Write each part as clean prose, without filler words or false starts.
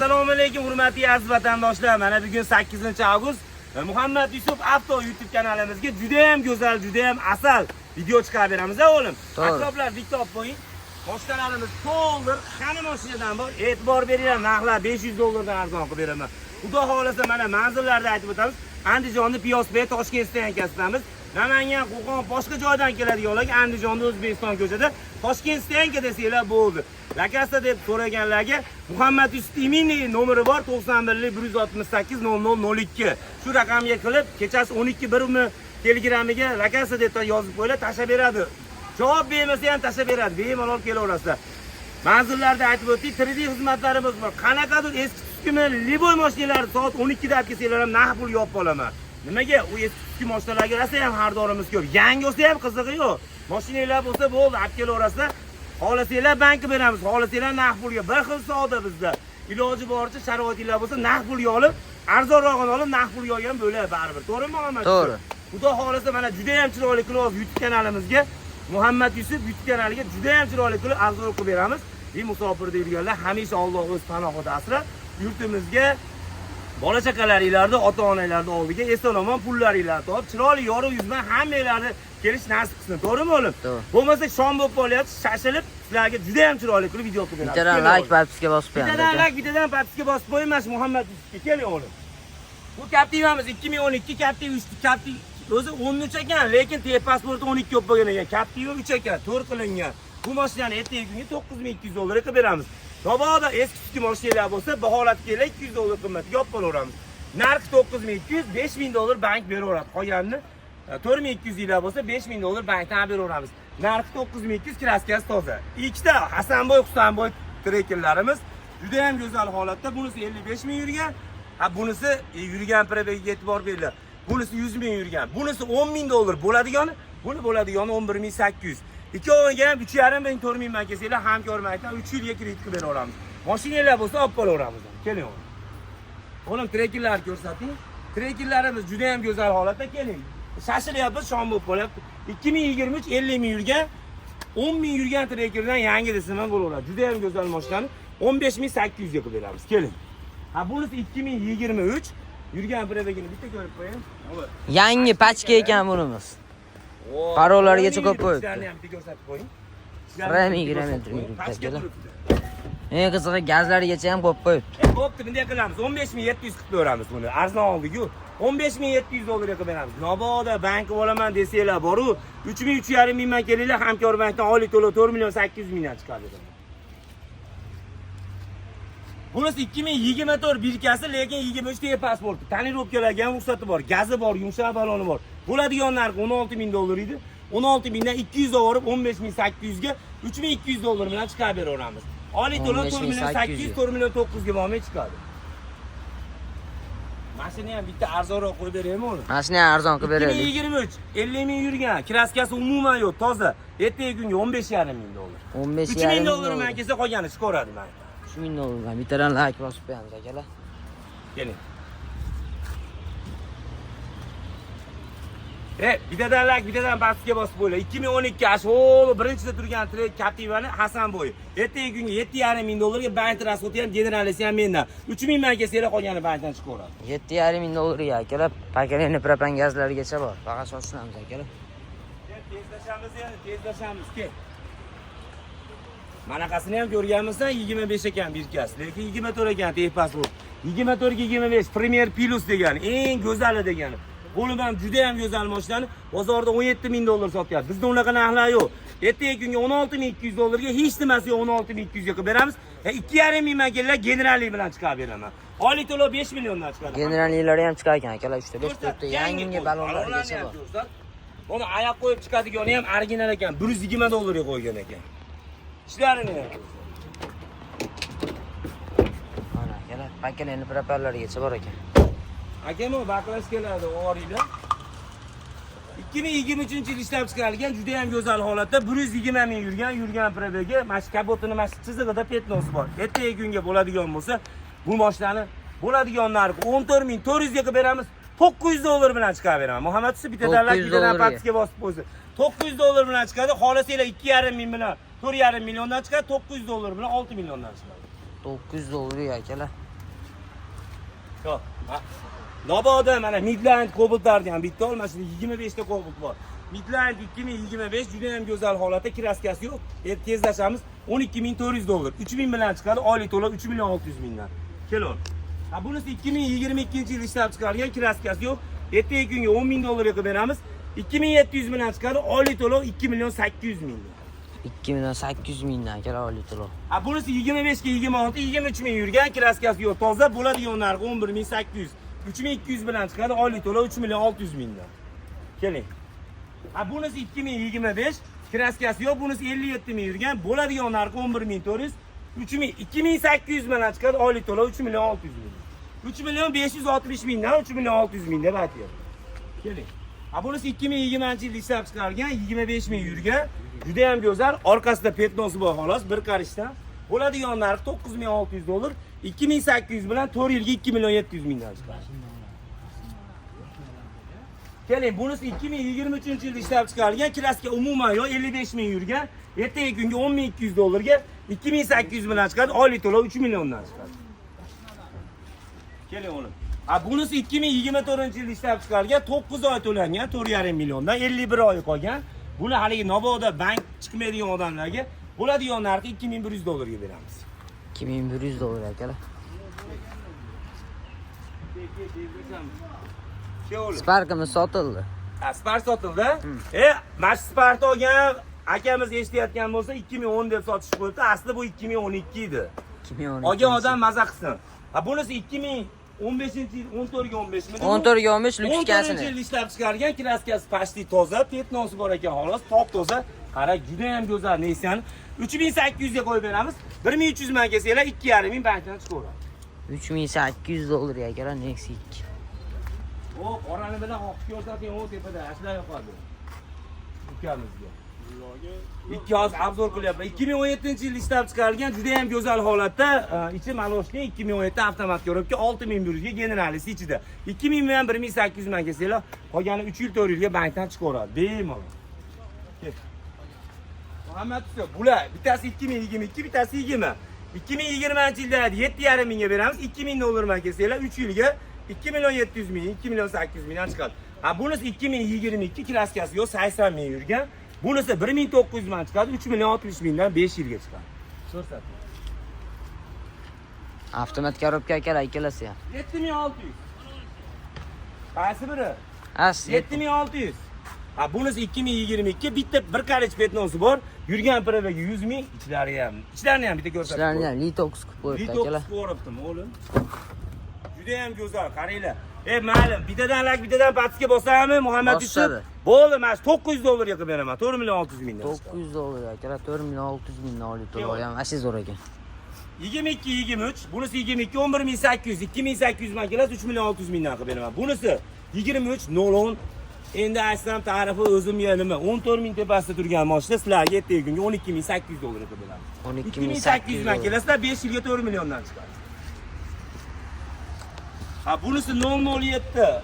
Assalomu alaykum, hurmatli aziz vatandoshlar. Mana bugun 8-avgust Muhammad Yusuf Avto YouTube kanalimizga juda ham go'zal, juda ham asal video chiqarib beramiz, a o'g'lim. To'g'ri. Atroflar bitta olib qo'ying. Mashinalarimiz to'ldir, hamma mashinadan bor. E'tibor beringlar, narxlar 500 dollardan arzon qilib beraman. Xudo xohlasa, mana manzillarda aytib o'tamiz. Andijonni Piyosbek Toshkent стоянка sidamiz. Namangan, Qo'qon, boshqa joydan keladiganlarga Andijonni O'zbekiston ko'chada Toshkent стоянка desanglar bo'ldi. Локация deb so'raganlarga Muhammad Yusuf именной nomeri bor: 91 168 0002. Shu raqamga qilib, kechasi 12 1 Telegramiga локация deb yozib qo'yinglar, tashlab beradi. Javob bermasa ham tashlab beradi. Bemalol kelaverasizlar. Manzillarda aytib o'tdik, 3D xizmatlarimiz bor. Qanaqadir eski tuskimi, любой mashinalarni soat 12 da olib kelsanglar ham naqd pulga olib qolaman. Nimaga? U eski tuski mashinalarga rosa ham xaridorimiz ko'p. Yangi bo'lsa ham qizig'i yo'q. Mashinalar bo'lsa bo'ldi, olib kelaverasizlar. Xohlasanglar bankka beramiz, xohlasanglar naqd pulga. Bir xil savdo bizda. Iloji boricha, sharoitinglar bo'lsa, naqd pulga olib, arzonrog'ini olib, naqd pulga olgan bo'ladi baribir. To'g'rimi, Muhammad? To'g'ri. Xudo xohlasa, mana juda ham chiroyli qilib YouTube kanalimizga, Muhammad Yusuf YouTube kanaliga juda ham chiroyli qilib arzon qilib beramiz. Ve musofirda yurganlar hamisha Alloh o'z panohida asrab, yurtimizga bola chaqalaringlarni, ota onalarni oldiga eson omon pullaringlarni topib, chiroyli yorug' yuz bilan hammanglarni kelish nasib qilsin. To'g'rimi, o'g'lim? To'g'ri. Bo'lmasa shom bo'lib qolyapti, shashilib sizlarga juda ham chiroyli qilib video qilib beramiz. Bittadan Keling, like, o'g'lim. Подписка bosib qo'yamiz, Bittadan aka. Like, bittadan подписка bosib qo'ying mana shu Muhammad Yusufga. Keling, o'g'lim. Bu Captiva'miz 2012 Captiva 3. Captiva o'zi 13 ekan, lekin pasporti 12 bo'lib bo'lgan ekan. Captiva 3 ekan, 4 qilingan. Bu mashinani ertangi kunga 9200 dollarga qilib beramiz. Mabodo eski tuski mashinalar bo'lsa, baholatga kelib 200 dollar qimmatiga olib qolaveramiz. Narxi 9200, 5000 dollar bank beraveradi. Qolganini 4200 yillar bo'lsa, 5000 dollar bankdan beraveramiz. Narxi 9200, краска si toza. Ikkita Hasanboy, Husanboy Trackerlarimiz juda ham go'zal holatda. Bunisi 55 ming yurgan. Ha, bunisi yurgan пробег iga e'tibor beringlar. Bunisi 100 ming yurgan. Bunisi 10 ming dollar bo'ladigani, buni bo'ladigani 11 800. Ikkoviga ham 3,5 ming, 4 mingdan kelsanglar, hamkor bankdan 3 yilga kredit qilib beraveramiz. Mashinalar bo'lsa, olib qolaveramiz. Keling, o'g'lim. O'g'lim, Trackerlarni ko'rsating. Trackerlarimiz juda ham go'zal holatda, keling. Shashilyapmiz, shom bo'lib qolyapti. 2023, 50 ming yurgan, 10 ming yurgan Trackerdan yangi desam ham bo'laveradi. Juda ham go'zal mashinani 15 800 ga qilib beramiz. Keling. Ha, bunisi 2023, yurgan пробег ini bitta ko'rib qo'ying. Yangi пачка ekan bunimiz. Parollargacha ko'p qo'yibdi. Ishlarni ham bitta ko'rsatib qo'ying. Rami 24 ming Пачка akalar. turibdi. Eng qizig'i, gazlarigacha ham qo'yib qo'yibdi. E, bo'pti, bunday qilamiz. 15 700 qilib beramiz buni. Arzon oldik-ku. 15 700 dollarga qilib beramiz. Mabodo bank olaman desanglar, boru 3 ming, 3,5 mingdan kelinglar, hamkor bankdan oylik to'lov 4 million 800 mingdan chiqadi. Bunisi 2024 бирка si, lekin 23 pasporti. Тонировка larga ham ruxsati bor, gazi bor, yumshoq baloni bor. Bo'ladigan narxi 16 ming dollar edi. 16 mingdan 200 olib, 15 800 ga 3200 dollar bilan chiqarib beraveramiz. Oylik to'lov 4 million 800, 4 million 9 ga bormay chiqadi. Mashina ham bitta arzonroq qo'yib beraymi uni? Mashina ham arzon qilib beraylik. 2023, 50 ming yurgan, краска si umuman yo'q, toza. Ertangi kunga 15,5 ming dollar. 15 3 ming dollar bilan kelsa, qolgani chiqaveradi mana. 3 ming dollardan bittadan like bosib qo'yamiz, akalar. Keling. E, bittadan like, bittadan подписка bosib qo'yinglar. 2012 shu birinchida turgan trek Captiva'ni Hasanboy. Ertangi kunga 7,5 ming dollarga bank расход i ham, генеральный si ham mendan. 3 ming bilan kelsanglar, qolgani bankdan chiqaveradi. 7,5 ming dollarga, akalar, поколение propan gazlarigacha bor. Faqat shoshilamiz, akalar. Tezlashamiz endi, tezlashamiz, kel. Manaqasini ham ko'rganmisan, 25 ekan бирка si, lekin 24 ekan texpasport. 24 ga 25 Premier Plus degani, eng go'zali degani. Bo'lib ham juda ham go'zal mashinani bozorda 17 ming dollar sotyapti. Bizda unaqa narxlar yo'q. Ertangi kunga 16 200 dollarga, hech nimasi yo'q, 16 200 ga qilib beramiz. E, 2,5 ming kellar, генеральный bilan chiqarib beraman. Oylik to'lov 5 milliondan chiqadi. Генеральный lari ham chiqar ekan, akalar, 3 ta 5 Ko'rsat, turibdi. Yangi ballonlargacha ham bor. Ko'rsat. Buni oyoq qo'yib chiqadigani ham original ekan. 120 dollarga qo'ygan ekan. Ishlarini ham ko'rsat. Mana, akalar, поколение propanlarigacha bor ekan. Akam, u баклажка larda oringlar. 2023 yil ishlab chiqarilgan, juda ham go'zal holatda, 120 ming yurgan, yurgan пробег i, mana shu kapotini mana shu chizig'ida пятно si bor. Ertangi kunga bo'ladigan bo'lsa, bu mashinani bo'ladigan narxi 14 400 ga qilib beramiz. 900 dollar bilan chiqarib beraman. Muhammad Yusuf, bittadan like, 900 bittadan dollarga. Подписка bosib qo'ysin. 900 dollar bilan chiqadi. Xohlasanglar 2,5 ming bilan 4,5 milliondan chiqadi, 900 dollar bilan 6 milliondan chiqadi. 900 dollarga, akalar. Yo'q. Naboda mana Midland Cobaltlarni ham bitta ol, mana shunda 25 ta Cobalt bor. Midland 2025 juda ham go'zal holatda, краска si yo'q. Endi tezlashamiz. 12 400 dollar. 3000 bilan chiqadi, oylik to'lov 3 million 600 mingdan. Kelor. Ha, bunisi 2022 yil ishlab chiqarilgan, краска si yo'q. Ertangi kunga 10 ming dollarga qilib beramiz. 2700 bilan chiqadi, oylik to'lov 2 million 800 mingdan. 2 million 800 mingdan, akalar, oylik to'lov. Ha, bunisi 25 ga 26, 23 ming yurgan, краска si yo'q, toza, bo'ladigan narxi 11 800. 3200 bilan chiqadi, oylik to'lov 3 million 600 mingdan. Keling. Ha, bunisi 2025, краска si yo'q, bunisi 57 ming yurgan, bo'ladigan narxi 11 400. 3000 2800 bilan chiqadi, oylik to'lov 3 million 600 ming. 3 million 560 mingdan 3 million 600 ming deb aytyapti. Keling. Ha, bunisi 2020 yilda ishlab chiqarilgan, 25 ming yurgan, juda ham go'zal, orqasida пятно si bor xolos, bir qarishdan. Bo'ladigan narxi 9600 dollar, 2800 bilan 4 yilga 2 million 700 mingdan chiqadi. Keling, bunisi 2023 yilda ishlab chiqarilgan, краска umuman yo'q, 55 ming yurgan. Ertangi kunga 10 200 dollarga 2800 bilan chiqadi, oylik to'lov 3 milliondan chiqadi. Keling, o'g'lim. Ha, bunisi 2024 yilda ishlab chiqarilgan, 9 oy to'langan, 4,5 milliondan 51 oy qolgan. Buni haligi naboda bank chiqmaydigan odamlarga bo'ladigan narxi 2100 dollarga beramiz. 2100 dollar, akalar. O'g'lim. Sparkimiz sotildi. Ha, Spark sotildi. Mana shu Spark olgan akamiz eshitayotgan bo'lsa, 2010 deb sotish qo'yibdi. Asli bu 2012 edi. 2012. Olgan odam maza qilsin. Ha, bunisi 2015 yil, 14 ga 15 midi bu? 14 ga 15 люкс 14 kasini. Yil ishlab chiqargan, краска si почти toza, пятно si bor ekan xolos, top toza. Qara, juda ham go'zal Nexia. 3800 ga qo'yib beramiz. 1300 ming kelsanglar, 2,5 ming bankdan chiqaveradi. 3800 dollar, akalar, Nexia 2. O, qorani bilan oqib ko'rsating, o tepada ashlar yoqadi. Ukamizga. Ikki hozir обзор qilyapman. 2017 yil ishlab chiqarilgan, juda ham go'zal holatda, ichi молочный, 2017 avtomat коробка, 6100 ga, generalisi ichida. 2000 bilan 1800 ming kelsanglar, qolgani 3 yil, 4 yilga bankdan chiqaveradi. Bemalol. Kel. Muhammad usta, bular bittasi 2022, bittasi 20. 2020 yilda 7,5 mingga beramiz. 2000 dollar bilan kelsanglar, 3 yilga 2 million 700 ming, 2 million 800 mingdan chiqadi. Ha, bunisi 2022, краска si yo'q, 80 ming yurgan. Bunisi 1900 ming chiqadi, 3 million 60 mingdan 5 yilga chiqadi. Ko'rsat. Avtomat коробка, akalar, ikkalasi ham. 7600. Qaysi biri? As 7600. Ha, bunisi 2022, bitta bir qarich пятно si bor. Yurgan пробег i 100 ming, ichlari ham. Ichlarini ham bitta ko'rsatib. Ishlarini ham Litox qilib qo'yibdi, akalar. Litox ko'ribdim, o'g'lim. Juda ham go'zal, qaranglar. Mayli, bittadan лайк, bittadan подписка bosami, Muhammad Yusuf? Bosishadi. Bo'ldi, mana shu 900 dollarga qilib beraman. 4 million 600 mingdan. 900 dollar, akalar, 4 million 600 mingdan oylik to'lov ham asli zo'r ekan. 22 23, bunisi 22 11 800, 2800 ming kelasiz, 3 million 600 mingdan qilib beraman. Bunisi 23 010. Endi aytsam tarifi o'zimga nima, 14 ming tepasida turgan mashina sizlarga ertangi kunga 12 800 dollar qilib beramiz. 12 800 2800 ming kelasizlar, 5 yilga 4 milliondan chiqadi. Ha, bunisi 007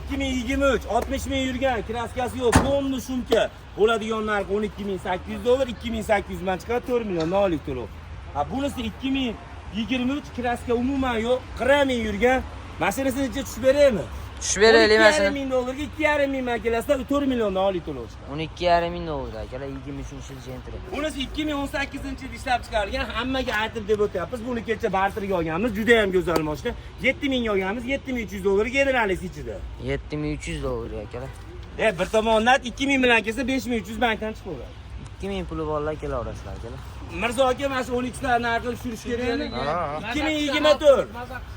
2023, 60 ming yurgan, краска si yo'q, полный шумка. Bo'ladigan narx 12 800 dollar, 2800 ming chiqadi, 4 million oylik to'lov. Ha, bunisi 2023, краска umuman yo'q, 40 ming yurgan. Mashinasini ichiga tushib beraymi? Tushib beraylik 12,5 mashinani. Ming dollarga 2,5 ming man kelasizlar, 4 milliondan oylik to'lov chiqadi. 12,5 ming dollar, akalar, 23 yil Gentra. Bunisi 2018 yil ishlab chiqarilgan, hammaga aytib deb o'tyapmiz. Buni kecha barterga olganmiz, juda ham go'zal mashina. 7 mingga olganmiz, 7300 dollarga, generalisi ichida. 7300 dollar, akalar. Bir tomondan 2000 bilan kelsa, 5300 bankdan chiqaveradi. 2000 puli borlar kelaverasizlar, akalar. Mirzo aka, mana shu 12 lar narxi tushirish kerakmi? 2024.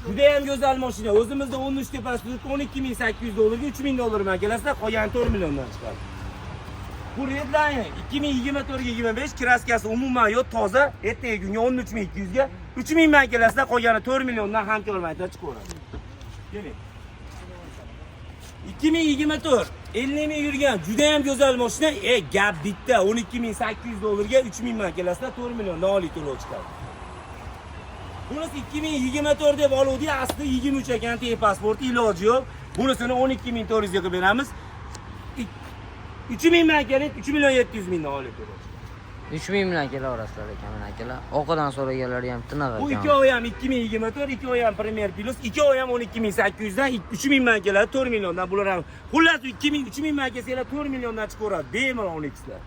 Juda ham go'zal mashina. O'zimizda 13 tepasida turibdi, 12 800 dollarga, 3000 dollar bilan kelasizlar, qolgani 4 milliondan chiqadi. Bu Redline 2024 ga 25, краска si umuman yo'q, toza. Ertangi kunga 13 200 ga, 3000 bilan kelasizlar, qolgani 4 milliondan hamkor bankdan chiqaveradi. Keling. 2024, 50 ming yurgan, juda ham go'zal mashina. Gap bitta, 12 800 dollarga, 3000 bilan kelasizlar, 4 milliondan oylik to'lov chiqadi. Bunisi 2024 deb oluvdik, asli 23 ekan, pasport iloji yo'q. Bunisini 12 400 ga qilib beramiz. 3000 bilan keling, 3 million 700 mingdan oylik to'lov chiqadi. 3000 bilan kelaverasizlar ekan mana akalar. Oqidan so'raganlar ham tiniq Bu ekan. ikkovi ham 2024, ikkovi ham Premier Plus, ikkovi ham 12800 dan 3000 man keladi, 4 milliondan bular ham. Xullas 2000 3000 man kelsanglar 4 milliondan chiqaveradi. Bemalol 12'lar.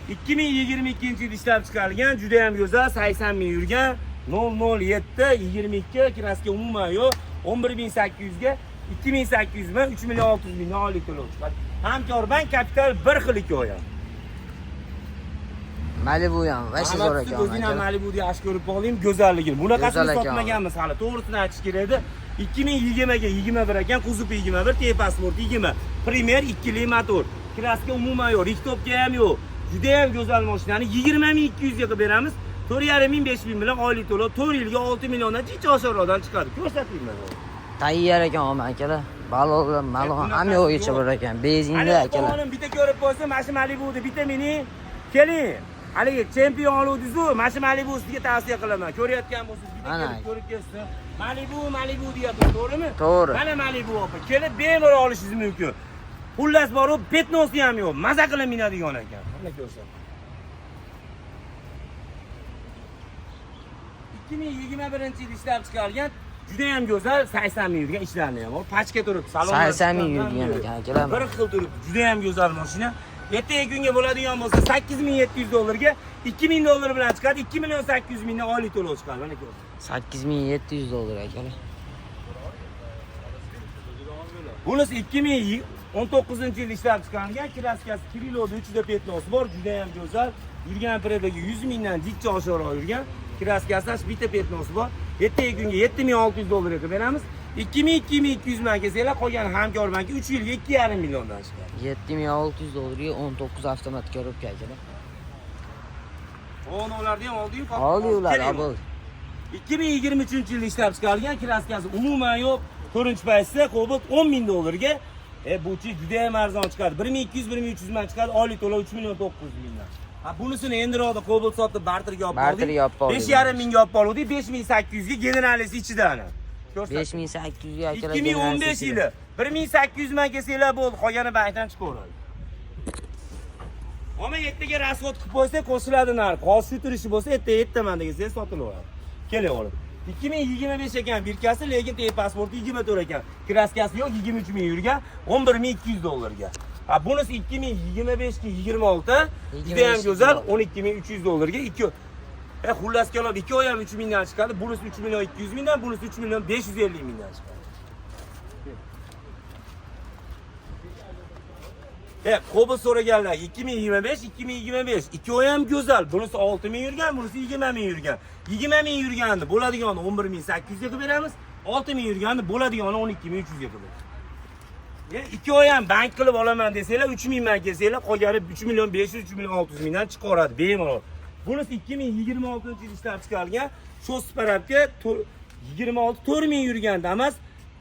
...2022 yil ishlab chiqarilgan, juda ham go'zal, 80 ming yurgan, 007 22 kraska umuman yo'q, 11800 ga 2800 ming, 3 million 600 mingdan oylik to'lov chiqadi. Hamkor bank kapital bir xil ikkovi ham. Malibu ham vashi zo'r ekan. O'zing ham akalar. Malibu'ni yaxshi ko'rib qolding, go'zalligini. Bunaqasini Go'zal ekan. sotmaganmiz hali. To'g'risini aytish kerak edi. 2020 ga 21 ekan, kuzov 21, T pasport 20. Premier 2 li motor. Kraska umuman yo'q, richtopka ham yo'q. Juda ham go'zal mashinani 20200 ga qilib beramiz. 4,5 ming, 5 ming bilan oylik to'lov 4 yilga 6 milliondan jicha osonroqdan chiqadi. Ko'rsating mana. Tayyor ekan omma akalar. Balon, malon Bunaqasi ham yo'q ichi yo'q. bor ekan. Benzinda akalar. Olim bitta ko'rib qo'ysa, mana shu Malibu'ni bitta mining. Keling. Haligi chempion oluvdingiz-ku, mana shu Malibu sizga tavsiya qilaman. Ko'rayotgan bo'lsangiz bitta Ana. kelib ko'rib kelsin. Malibu, Malibu deyapmiz, to'g'rimi? To'g'ri. Mana Malibu opa. Kelib bemalol olishingiz mumkin. Xullas borib, пятно si ham yo'q. Maza qilib minadigan ekan. Mana ko'rsan. 2021 yil ishlab chiqarilgan juda ham go'zal 80 ming yurgan ishlarni ham bor. Pachka turibdi. Salonlar 80 ming yurgan ekan akalar. Bir xil turibdi. Juda ham go'zal mashina. Ertaga kunga bo'ladigan bo'lsa 8700 dollarga 2000 dollar bilan chiqadi. 2 million 800 mingdan oylik to'lov chiqadi. Mana ko'ring. 8700 dollar akalar. Bunisi 2019 yil ishlab chiqarilgan kraskasi Kirilovda 3 da пятно si bor, juda ham go'zal. Yurgan пробег i 100 mingdan jicha oshiqroq yurgan. Kraskasi bitta пятно si bor. Ertaga kunga 7600 dollarga qilib beramiz. 2000 2200 ming kelsanglar, qolgan hamkor bankka 3 yilga 2,5 milliondan chiqadi. 7600 dollarga 19 avtomat коробка akalar. Ularni ham oldik. Oldi ular, bo'ldi. 2023 yilda ishlab chiqarilgan kraskasi umuman yo'q. Ko'rinch paytida Cobalt 10 ming dollarga buchi juda ham arzon chiqadi. 1200 1300 ming chiqadi. Oylik to'lov 3 million 900 mingdan. Ha, bunisini endiroqda Cobalt sotib barterga olib Barterga oldik. olib oldik. 5,5 mingga olib oldik. 5800 ga generalisi ichida ana. Ko'rsat. 5800 ga akalar. 2015 yili 1800 ming kelsanglar bo'ldi, qolgani bankdan chiqaveradi. Ammo ertaga расход qilib qo'ysa qo'shiladi narx. Hozir shu turishi bo'lsa ertaga ertaman desangiz sotilaveradi. Kelaveradi. 2025 ekan birkasi, lekin T pasporti 24 ekan. Kraskasi yo'q, 23 ming yurgan, 11200 dollarga. Ha, bunisi 2025 ga 26, juda ham go'zal, 12300 dollarga 2. Xullas kalom 2 oy ham 3 mingdan chiqadi. Bunisi 3 million 200 mingdan, bunisi 3 million 550 mingdan chiqadi. Cobalt so'raganlar 2025, 2025. Ikkovi ham go'zal. Bunisi 6 ming yurgan, bunisi 20 ming yurgan. 20 ming yurganni bo'ladiganini 11800 ga qilib beramiz. 6 ming yurganni bo'ladiganini 12300 ga qilib beramiz. Ikkovi ham bank qilib olaman desanglar 3000 man kelsanglar, qolgani 3 million 500, 3 million 600 mingdan chiqaveradi bemalol. Bunisi 2026 yil ishlab chiqarilgan shost parabga 26 4 ming yurgan Damas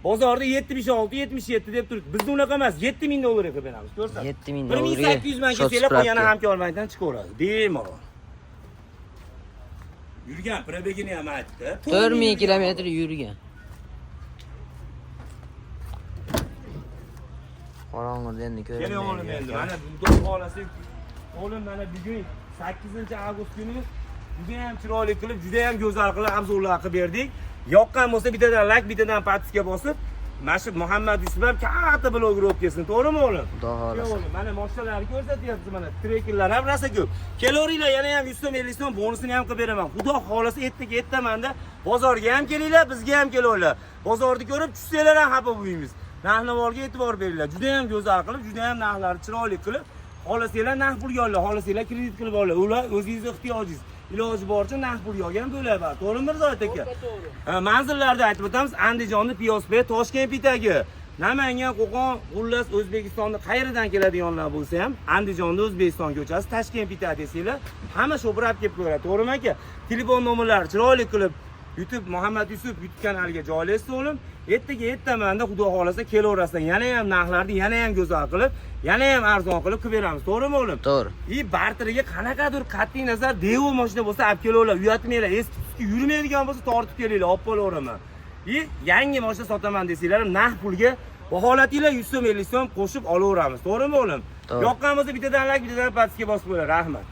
bozorda 76 77 deb turibdi. Bizda unaqa emas, 7000 dollarga qilib beramiz. Ko'rsan. 7000 dollarga 1800 man shot kelsanglar, qolgani spravka. hamkor bankdan chiqaveradi. Bemalol. Yurgan пробег ini ham aytdi. 4000 kilometr yurgan. Qorong'ida endi Keling o'g'lim ko'rinmaydi. endi. Mana xudo xohlasa o'g'lim mana bugun 8 avgust kuni juda ham chiroyli qilib, juda ham go'zal qilib обзор lar qilib berdik. Yoqqan bo'lsa bittadan layk, bittadan подписка bosib, mana shu Muhammad Yusuf ham katta bloger bo'lib ketsin, to'g'rimi o'g'lim? Xudo xohlasa. O'g'lim, mana mashinalarni ko'rsatyapsiz, mana trekerlar ham rosa ko'p. Kelaveringlar, yana ham 100 so'm, 50 so'm bonusini ham qilib beraman. Xudo xohlasa ertaga ertamanda bozorga ham kelinglar, bizga ham kelaveringlar. Bozorni ko'rib tushsanglar ham xafa bo'lmaymiz. Narx-navorga e'tibor beringlar. Juda ham go'zal qilib, juda ham narxlarni chiroyli qilib, xohlasanglar naqd pulga olinglar, xohlasanglar kredit qilib olinglar. Ular o'zingizni ehtiyojingiz. Iloji boricha naqd pulga olgan bo'ladi. To'g'rimi Mirzoyat aka? To'g'ri. Manzillarda aytib o'tamiz. Andijonni Piyozbek, Toshkent Pitagi. Namangan, Qo'qon, xullas O'zbekistonni qayeridan keladiganlar bo'lsa ham, Andijonni O'zbekiston ko'chasi, Toshkent Pitagi desanglar, hamma shopir olib kelib ko'radi. To'g'rimi aka? Telefon nomerlari chiroyli qilib YouTube Muhammad Yusuf YouTube kanaliga joylaysiz o'g'lim. Ertaga ertamanda xudo xohlasa kelaverasizlar. Yana ham narxlarni yana ham go'zal qilib, yana ham arzon qilib qilib beramiz. To'g'rimi o'g'lim? To'g'ri. И barteriga qanaqadir qat'iy nazar Daewoo mashina bo'lsa olib kelaverlar, uyatmanglar. Eski tuski yurmaydigan bo'lsa tortib kelinglar, olib qolaveraman. И yangi mashina sotaman desanglar ham naqd pulga Baholatinglar 100 so'm, 50 so'm qo'shib olaveramiz. To'g'rimi, o'g'lim? To'g'ri. Yoqqan bo'lsa bittadan like, bittadan подписка bosib qo'yinglar. Rahmat.